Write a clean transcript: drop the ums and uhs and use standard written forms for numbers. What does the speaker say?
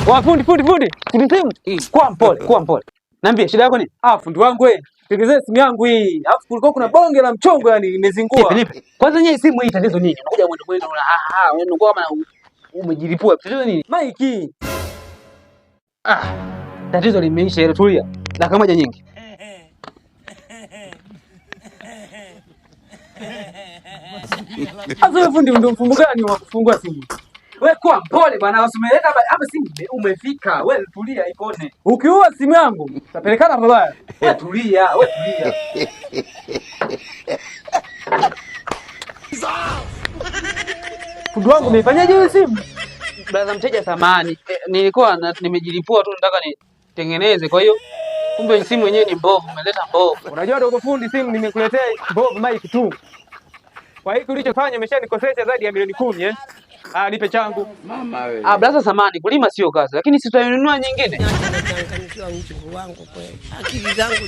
Wa fundi fundi fundi, fundi simu. Kuwa mpole, kuwa mpole. Niambie shida yako nini? Ah, fundi wangu wewe, tengenezee simu yangu hii. Alafu kulikuwa kuna bonge la mchongo yani imezingua. Nipe, nipe. Kwanza nyewe simu hii tatizo nini? Unakuja mwendo mwendo una ha ha, unakuwa kama umejilipua. Tatizo nini? Mike. Ah, tatizo limeisha hilo, tulia. Dakika moja nyingi. Sasa wewe fundi ndio mfumo gani wa kufungua simu? Wewe kuwa mpole bwana, usimeleta hapa simu umefika. Wewe tulia ipone. Ukiua simu yangu, utapelekana pabaya. Wewe tulia, wewe tulia. Fundi wangu umeifanyaje hiyo simu? Brother mteja, samahani. Nilikuwa nimejilipua tu nataka nitengeneze, kwa hiyo kumbe simu yenyewe ni mbovu, umeleta mbovu. Unajua dogo fundi, simu nimekuletea mbovu Mike tu. Kwa hiki ulichofanya umeshanikosesha zaidi ya milioni 10 eh. Ah, nipe changu. Mama wewe. Ah, brother samahani, kulima sio kazi, lakini si tutainunua nyingine. Nachanganyikiwa mjukuu wangu kweli, akili zangu